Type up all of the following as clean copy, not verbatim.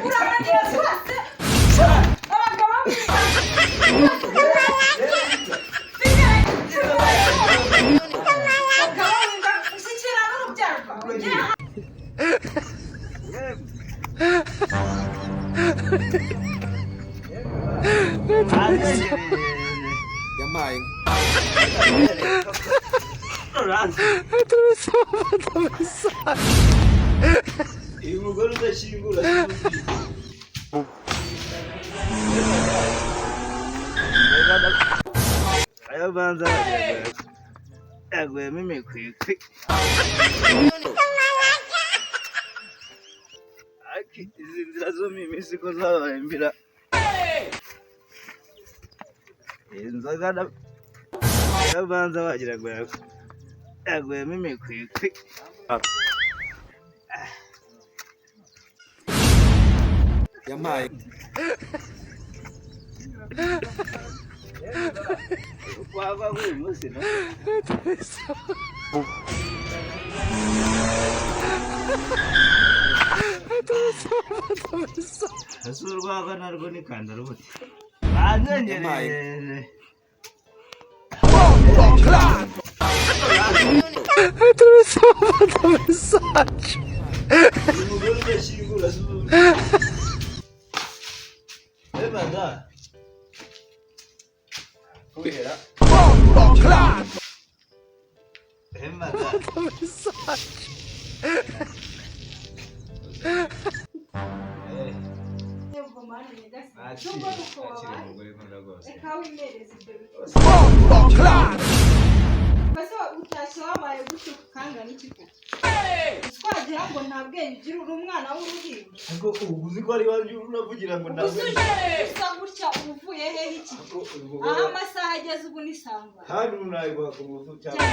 Urananiye rwose. Abagabo abagabo wumva ushyikira n'urubyaro rwawe. Ugera. Yampaye. Uyu mugore udashyingura. Ayo banza yaguyemo imikwikwi. Ariko izi nzira zo mu iminsi ko zabaye mbira. Iyi nzoga ayo banza wagira ngo yaguyemo imikwikwi. Yampaye. Wava kuri uyu munsi no? Ese urwagwa narwo ni kandarubuti banzengereje. Uyu mugore udashyingura si ubu. Eh, mada. Kubera. Eh, mada. Eh, Nubwo nuko akiri wabaye. umugore nkunda rwose. Reka wimereze ibyo bitotsi. Mbese utashye wabaye gutyo kangana iki koko? Twagira ngo nta bwenge ugira, uri umwana w'uruhinja. Ariko ubu uzi ko ari iwanjye uravugira ngo Gusa ntabwo uje usa gutya uba uvuye hehe iki? Ariko uyu Aho mugore amasaha ageze ubu ni sangwa. hano umuntu yayiguha ku ngufu cyangwa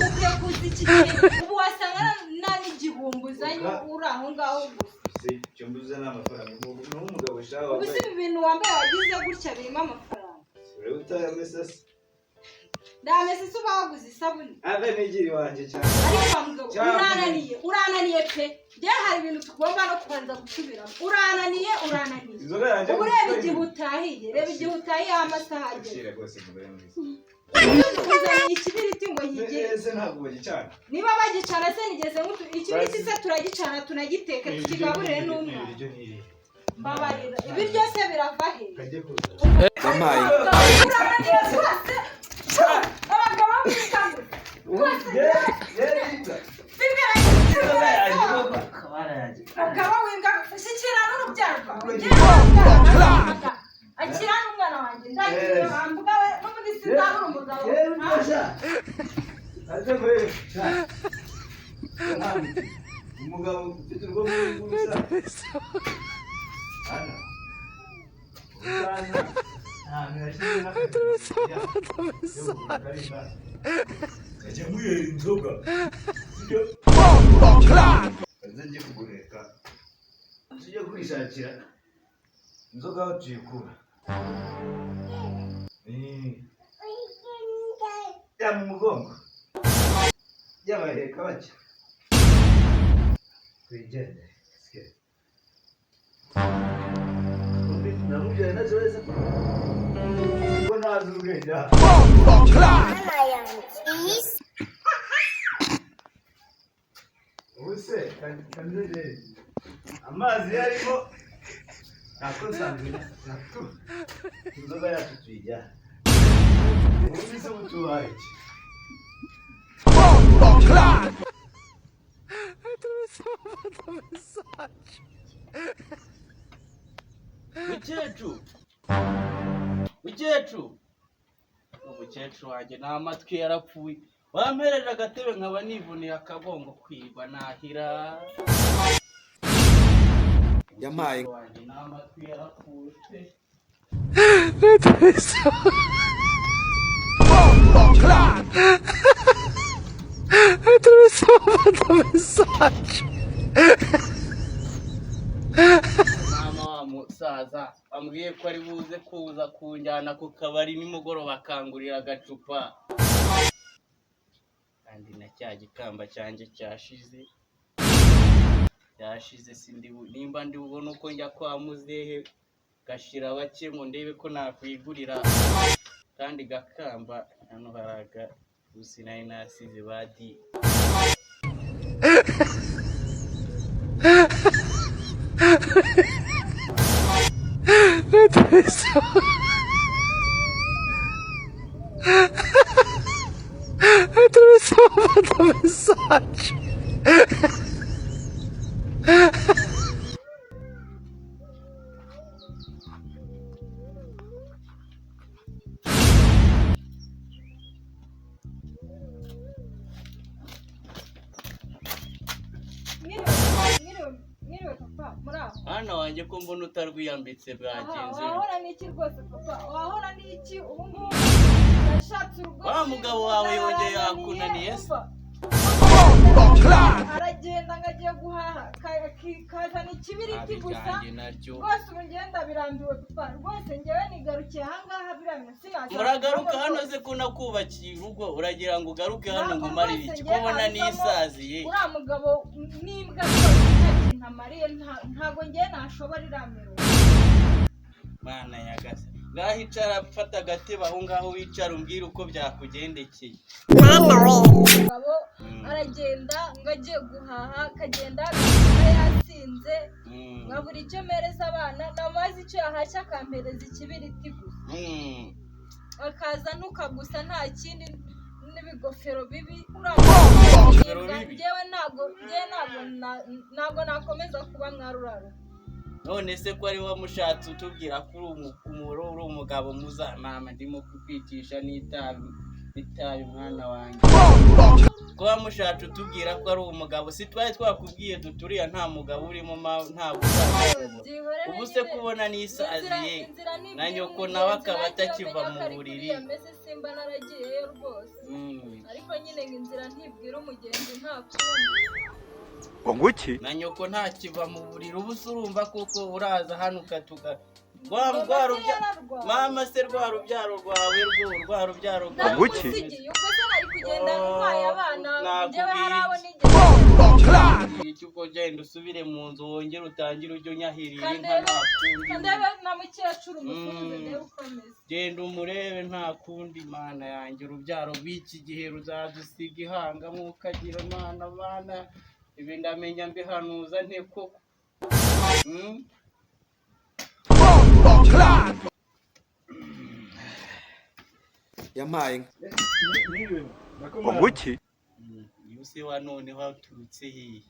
Ukwiye kuza iki gihe ubu wasanga nta n'igihumbi uzanye, uri aho ngaho gusa. Se icyo mbuze ni amafaranga. Ni umugabo ushaka Ubu si ibi bintu wambaye wagize gutya birimo amafaranga? Urebe utayamesa se. Ndamese se uba waguze isabune? Ave nigiri wanjye cyane. Ariko wa mugabo, Cyangwa- urananiye, urananiye pe. Njye hari ibintu tugomba no kubanza gusubiramo. Urananiye, urananiye. Inzoga yanjye. Ubu reba igihe utahiye, reba igihe utahiye, aho amasaha ageze. Akira rwose mugore mwiza. Uzaniye ikibiriti ngo nkigire. Ese ntabwo bagicana? Niba bagicana se nigeze nkutu ikibiriti se turagicana, tunagiteka, tukigaburire n'umwana. Ibiryo ni ibi. Mbabarira, ibiryo se birava he? Kajye kuza. Yampaye. Urananiye rwose. Abagabo b'ibikangura mugabo w'imbwa, ushyikira n'urubyaro rwawe. Ugera akira n'umwana wanjye, ndagiye wambuga we n'ubundi sinzabura umugabo. Umugabo ufite urugo rw'ubusa hano usanga ahantu yashyize kajya muhera inzoga, sibyo? Kaze njye kugureka, tujye kwishakira inzoga aho tuyikura. Ya mu mugongo y'abaheka bacya twigendere. Undi namubyaye nta kibazo kuko ntazi ubwenge aha. Ubu se kanzegere amazi yarimo ntako nsanzwe nako inzoga yacu tuyijyana. Ubundi se butubaye iki? Mukecuru, mukecuru, umukecuru wanjye nta matwi yarapfuye. Wampereje agatebe nkaba nivuniye akagongo kwigwa nahira. Yampaye. Umukecuru wanjye nta matwi yarapfuye pe. Mama wa musaza ambwiye ko ari buze kuza kunjyana ku kabari nimugoroba akangurira agacupa, kandi na cya gikamba cyanjye cyashize. Byashize, sindi nimba ndi bubone uko njya kwa muzehe gashira bake ngo ndebe ko nakwigurira kandi gakamba. Hano hari agapusi nari nasize badi. Mwiriwe, mwiriwe, mwiriwe papa, muri aho? Mwana wanjye, ko mbona utarwiyambitse, Aha, bwagenze? wahora n'iki rwose papa, wahora n'iki? Ubu ngubu nashatse urugo. Wa mugabo wawe yongeye yakunaniye se? Aragenda ngo agiye guhaha, kazana ikibiriti gusa. Abijyanye naryo. Rwose ubu ngenda birambiwe papa, rwose ngewe nigarukiye ahangaha, birambiwe, sinaza. Muragaruka hano ze ko nakubakiye urugo? Uragira ngo ugaruke hano ngo Ntabwo umarire rwose iki njye ko ubona nabivamo. nisaziye? Uriya mugabo n'imbwa rwose, nta kintu amariye, ntabwo ngewe nashobora iriya miruho. Mana nyagasa, ngaho icara, fata agatebe aho ngaho wicara, umbwire uko byakugendekeye. Umugabo aragenda ngo agiye guhaha, akagenda agataha yasinze, nkabura icyo mpereza abana. Namaze icyo yahashye akampereza ikibiriti gusa, akaza nuka gusa, nta kindi, n'ibigofero bibi. Uriya mugabo Ibigofero n'imbwa, bibi? Ngewe ntabwo nakomeza kuba mwaruraro. None se ko ari wamushatse utubwira ko uri uri umugabo muzamama, ndimo kukwicisha n'itabi itabi, mwana wanjye, ko wamushatse utubwira ko ari umugabo, si twari twakubwiye tuturiya nta mugabo urimo ntabwo uzabishobora? Byihorere Ubu se nyine. kubona nisaziye, Inzira ni na nyoko imwe, nawe inzira akaba ngiyo atakiva menya mu ko ari buriri. kuriya meze, simba naragiyeyo rwose. Ariko nyine ngo inzira ntibwira umugenzi, nta kundi. Ngo Na nyoko ntakiva mu buriri. Ubu se urumva koko uraza hano ukatuka rwa Mama rwa se rubyaro yararwaye. Mama se, rwa rubyaro rwawe, rwo rwa rubyaro rwawe. Ngo iki? Naramusigiye, ubwo se nari kugenda ntwaye abana? Nakubwiye Njyewe hari abo iki? nigeze. Iki uko genda usubire mu nzu, wongere utangire ujye unyahirira inka. Kandebe, Nta kundi. kandebe na mukecuru musuhuze, ndebe uko ameze. Genda umurebe, nta kundi. Mana yanjye, urubyaro rw'iki gihe ruzadusiga ihanga mwukagira mana bana. Ibi ndamenya mbihanuza nte koko? Yampaye inka. Mwiriwe. Ngo iki? Uyu se wa noneho aturutse hehe?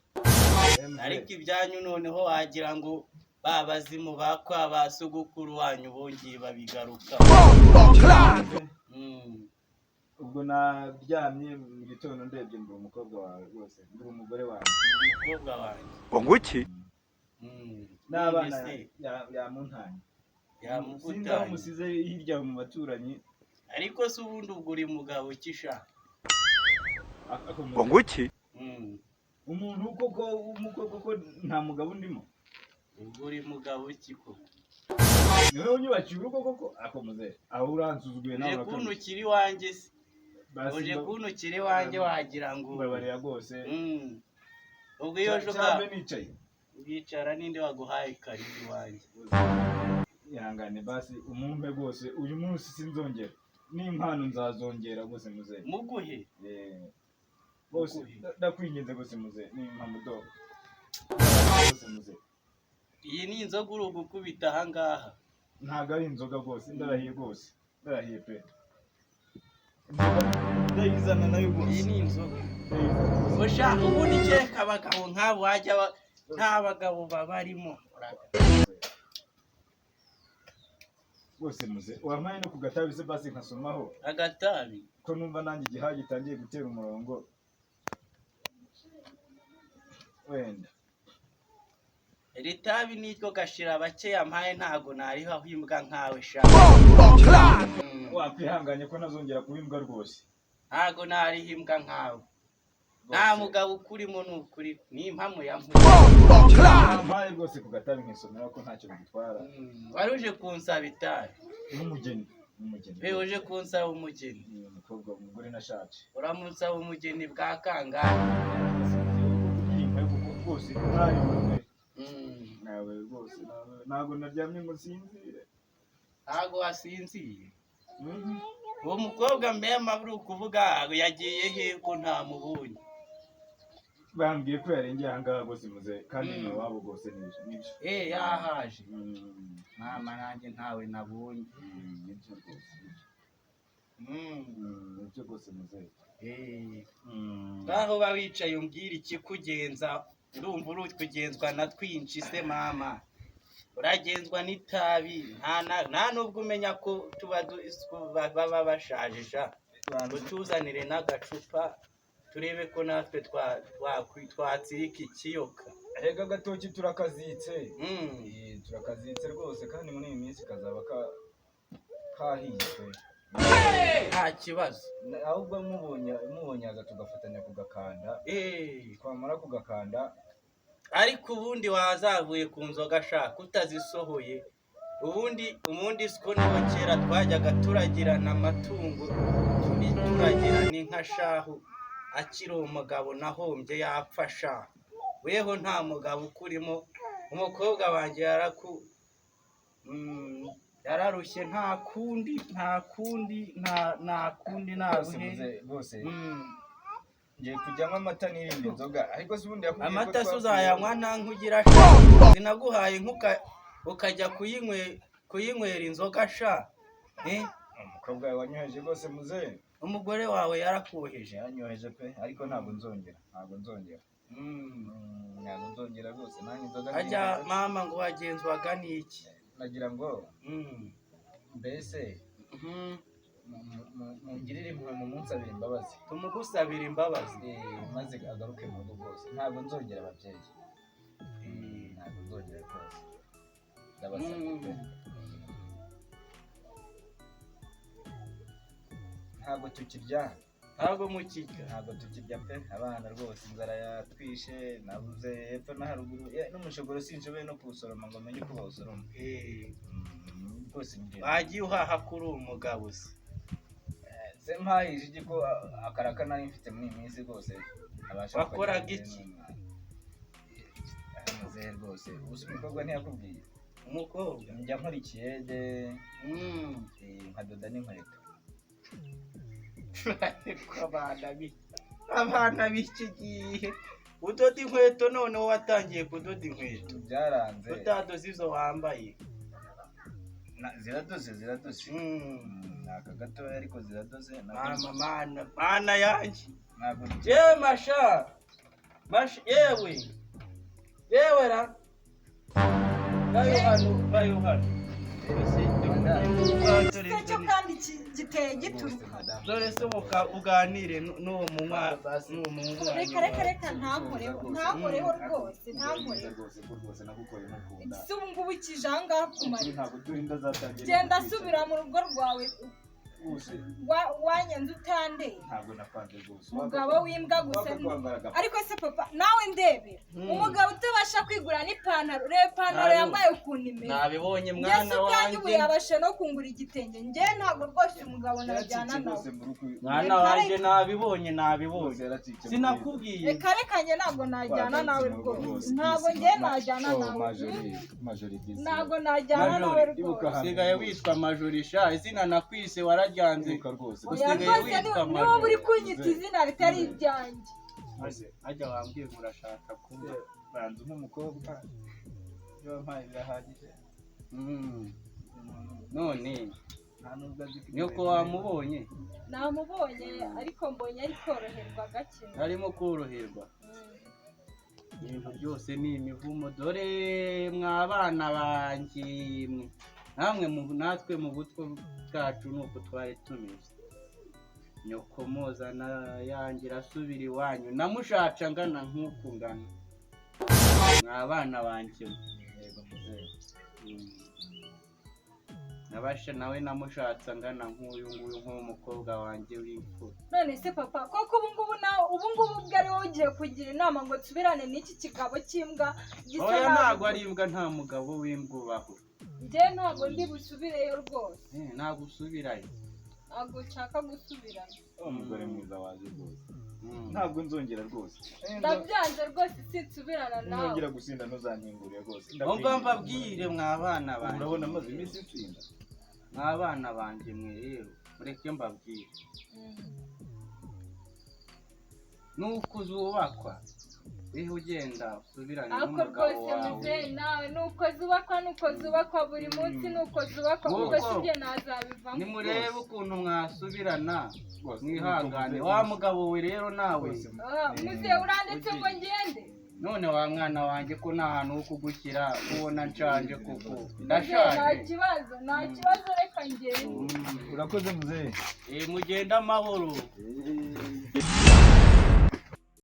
Ariko ibyanyu noneho wagira ngo ba bazimu ba kwa ba sogokuru wanyu bongeye babigaruka. Ubwo naryamye mu gitondo, ndebye mbura umukobwa wawe rwose, mbura umugore wawe. Umukobwa wanjye? Ngo iki? N'abana. None se Yamuntanye, sinzi aho yamugutanye? musize hirya mu baturanyi. Ariko se ubundi ubwo uri mugabo ki sha? Akomeza. Ngo iki? Umuntu koko koko nta mugabo undimo. Ubwo uri mugabo ki koko? Niwe unyubakiye urugo koko, akomuze aho uransuzuguye nawe. Uje Urakoze. kuntukira iwanjye se? Basi Uje kuntukira iwanjye wagira ngo mbabarira rwose. Ubwo iyo uje Cyangwa nicaye. Wicara ninde waguhaye karibu iwanjye? Ihangane basi umumpe rwose, uyu munsi sinzongera, n'impano nzazongera rwose muzehe. Muguhe? Eh, rwose. Muguhe. Ndakwinginze rwose muzehe, n'impano do rwose muzehe. Iyi ni inzoga uri gukubita ahangaha? Ntabwo ari inzoga rwose, ndarahiye rwose, ndarahiye pe. Inzoga ndayizana nayo Iyi rwose. ni inzoga? Ndayizana rwose. Usha ubundi kereka abagabo nk'abo wajya nta bagabo babarimo. Rwose muze, wampaye no ku gatabi se basi nkasomaho. Agatabi? Ko numva nanjye igihaha gitangiye gutera umurongo wenda. Iri tabi niryo gashira bake yampaye, ntago narihaho imbwa nkawe sha. Wakwihanganye ko ntazongera kuba imbwa rwose. Ntago nariho imbwa nkawe, nta Rwose. mugabo ukurimo, ni ukuri, ni impamo ya Wampaye rwose ku gatabi nkisomera ko ntacyo bigutwara. Wari uje kunsaba itabi? N'umugeni, n'umugeni. Be uje kunsaba umugeni? Ni umukobwa, umugore nashatse. Uramunsaba umugeni bwa kangahe? Yimpa kuko Rwose ntayobewe nawe rwose, ntabwo naryamye ngo nsinzire. Ntabwo wasinziye? Uwo mukobwa mbema uri ukuvuga yagiye he ko ntamubonye? Bambwiye ko yarengeye ahangaha rwose muze, kandi ni iwabo rwose, nibyo nibyo. Eh, yahaje mama, nanjye ntawe nabonye. Nibyo rwose, nibyo. Nibyo rwose muzehe. Eh, ngaho uba wicaye umbwira ikikugenza. Ndumva uri kugenzwa na twinshi se mama, uragenzwa n'itabi, nta nubwo umenya ko tuba baba bashaje sha. Utuzanire n'agacupa turebe ko natwe twatsirika ikiyoka. Erega agatoki turakazitse. Turakazitse rwose, kandi muri iyi minsi kazaba kahiye pe. Nta kibazo. Ahubwo mubonye aza tugafatanya kugakanda. Twamara kugakanda. Ariko ubundi wazavuye ku nzoga ashaka utazisohoye. Ubundi siko niho kera twajyaga turagirana amatungo, turi turagirana inka shahu. Akiri umugabo nahombye yapfa sha, weho nta mugabo ukurimo. Umukobwa wanjye yararushye, nta kundi, nta kundi, nta kundi, nta Rwose buhe. Muze rwose, ngiye kujyamo amata n'irindi nzoga, ariko se ubundi yakubwiye ko Amata se uzayanywa nta nkugira sha? Sinaguhaye nkuka ukajya kuyinywera inzoga sha, eh? Umukobwa wawe wanyoheje rwose muze. Umugore wawe yarakuhije? Yanyoheje pe, ariko ntabwo nzongera, ntabwo nzongera. Ntabwo nzongera rwose, nanjye inzoga Ajya ntirinda. mama, ngo wagenzwaga n'iki? Nagira ngo mbese mungirire impuhwe mu munsi abiri imbabazi. Tumugusabira imbabazi. Maze agaruke mu rugo rwose, ntabwo nzongera ababyeyi. Ntabwo nzongera rwose, ndabasabye pe. Ntabwo tukirya. Ntabwo mukirya? Ntabwo tukirya pe, abana rwose inzara yatwishe, nabuze hepfo no haruguru. N'umushogoro sinshoboye no kuwusoroma ngo menye uko bawusoroma. Rwose ngirira. Wagiye uhaha kuri uwo mugabo se? Se mpayije iki ko akaraka nari mfite muri iyi minsi rwose abasha Wakoraga kukagera iki? n'umwana. Muzehe rwose, ubu se umukobwa ntiyakubwiye? Umukobwa? Njya nkora ikiyede, nkadoda n'inkweto. Ariko abana b'iki gihe, udoda inkweto? Noneho watangiye kudoda inkweto? Byaranze. Utadoze izo wambaye? Ziradoze, ziradoze. Ni aka gatoya ariko ziradoze. Mama, mana, mana yanjye! Ntabwo. Yewe masha, masha, yewe, yewe ra, vayo hano, vayo hano. Se cyo kandi giteye gituruka? Dore sohoka uganire n'uwo munywa, n'uwo munywa. Reka, reka, reka, ntankoreho, ntankoreho rwose, ntankoreho. Rwose ko rwose nagukoreye mukunda. Ese ubu ngubu kije aha ngaha kumara? Ntabwo turinda azatangira. Genda, subira mu rugo rwawe. Rwose. Wanyanze utandeye. Ntabwo nakwanze rwose. Umugabo w'imbwa gusa. Wakakwambara agapfa. Ariko se papa, nawe ndebera umugabo utabasha kwigura n'ipantaro, reba ipantaro yambaye ukuntu imeze. Nabibonye Njye mwana se ubwanjye ubu wanjye. yabasha no kungura igitenge? Njye ntabwo rwose umugabo najyana Yaracitse nawe. rwose mu rugo. Mwana wanjye, nabibonye, nabibonye. Rwose yaracitse mu rugo. Sinakubwiye? Reka, reka, njye ntabwo najyana nawe rwose, ntabwo njye najyana Oh, nawe. Majori, Majori disi. Ntabwo najyana Majori, nawe ibuka rwose. hano. Usigaye witwa Majorisha, izina nakwise wararyanze. Ibuka rwose. Oya Usigaye rwose, witwa niba uri Majori. kunyita izina ritari iryanjye. Maze hajya wambwiye ngo urashaka kuba Banza nk'umukobwa. Iyo wampaye birahagije. None Nta nubwo azi ko nyoko wamubonye? Namubonye, ariko mbonye ari koroherwa gake. Arimo koroherwa. Ibintu byose ni imivumo. Dore mwa bana banjye mwe, namwe natwe mu butwe bwacu ni uko twari tumeze. Nyoko muzana yanjye irasubira iwanyu, namushaca ngana nk'uku ngana, mwa bana banjye mwe. Yego muzehe. Nabasha nawe namushatse angana nk'uyu nguyu, nk'umukobwa wanjye w'imfura. None se papa, koko ubu ngubu nawe, ubu ngubu ubwo ari wowe ugiye kugira inama ngo nsubirane n'iki kigabo cy'imbwa gisa Oya. nabi? Ntabwo ari imbwa, nta mugabo w'imbwa ubaho. Njye ntabwo ndi busubireyo rwose. Ntabwo usubirayo? Ntabwo nshaka gusubirayo. Umugore mwiza waje rwose. Ntabwo nzongera rwose. Ndabyanze rwose, sinsubirana nawe. Nongera gusinda ntuzankingurire rwose. Umva mbabwire, mwa bana banjye. Urabona maze iminsi nsinda. Mwa bana banjye mwe rero, mureke mbabwire. Nuko uzubakwa, wihe ugenda usubirane Ariko n'umugabo rwose wawe. muzehe nawe, nuko zubakwa, nuko zubakwa buri munsi, nuko zubakwa Nuko. ubwo sibyo nazabivamo. Nimurebe ukuntu mwasubirana. Rwose, Mwihangane. nuko Wa mugabo we rero nawe. Rwose. Ah, muzehe, urandetse ngo ngende. None wa mwana wanjye, ko nta hantu ho kugushyira, kubona nshanje koko? Muzehe, nta Ndashaje. kibazo, nta kibazo, reka ngende. Urakoze muzehe. Eh, mugende amahoro. Eh.